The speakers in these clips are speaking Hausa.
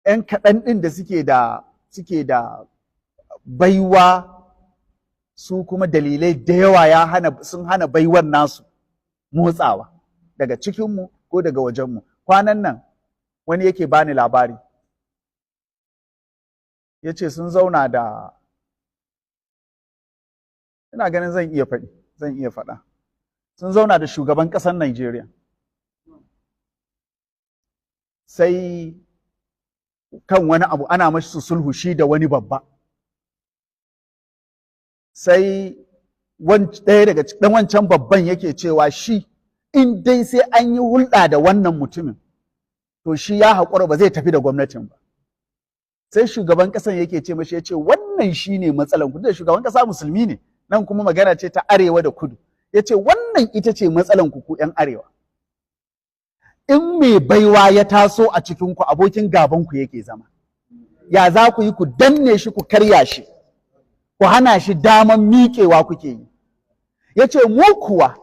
'Yan kaɗan ɗin da suke da baiwa, su kuma dalilai da yawa ya hana sun hana baiwar nasu motsawa daga cikinmu ko daga wajenmu. Kwanan nan wani yake bani labari, ya ce sun zauna da, ina ganin zan iya faɗi, zan iya faɗa, sun zauna da shugaban ƙasar Najeriya, sai kan wani abu ana mashi sulhu shi da wani babba, sai ɗaya daga ɗan wancan babban yake cewa shi in dai sai an yi hulɗa da wannan mutumin, to shi ya haƙura, ba zai tafi da gwamnatin ba. Sai shugaban ƙasan yake ce mashi, ya ce, "Wannan shi ne matsalan ku." Da shugaban ƙasa musulmi ne, nan kuma magana ce ta arewa da kudu. Ya ce, "Wannan ita ce matsalan ku, ku 'yan arewa. In mai baiwa ya taso a cikin ku, abokin gaban ku yake zama. Ya za ku yi ku danne shi, ku karya shi, ku hana shi daman miƙewa kuke yi." Ya ce, "Mu kuwa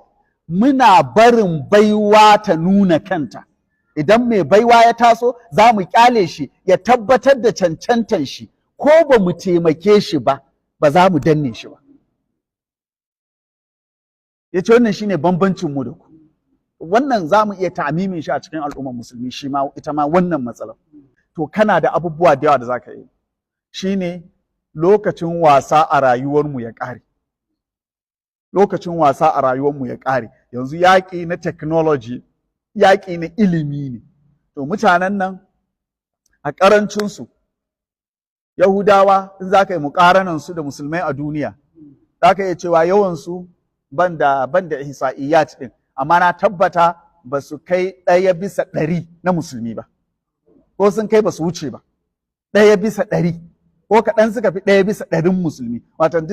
muna barin baiwa ta nuna kanta. Idan mai baiwa ya taso, za mu kyale shi ya tabbatar da cancantan shi. Ko ba mu taimake shi ba, ba za mu danne shi ba." Ya ce, "Wannan shine bambancin mu da ku." Wannan za mu iya ta'amimin shi a cikin al'ummar musulmi shi ma, ita ma wannan matsalar. To, kana da abubuwa da yawa da za ka yi. Shine lokacin wasa a rayuwarmu ya ƙare. Lokacin wasa a rayuwarmu ya ƙare. Yanzu yaƙi na technology, yaƙi na ilimi ne. To, mutanen nan a ƙarancinsu, Yahudawa, in za ka yi muƙaranansu da musulmai a duniya, za ka iya cewa yawansu, ban da ihsa'iyat ɗin, amma na tabbata ba su kai 1% na musulmi ba, ko sun kai ba su wuce ba 1% ko kaɗan suka fi 1% musulmi. Wato duk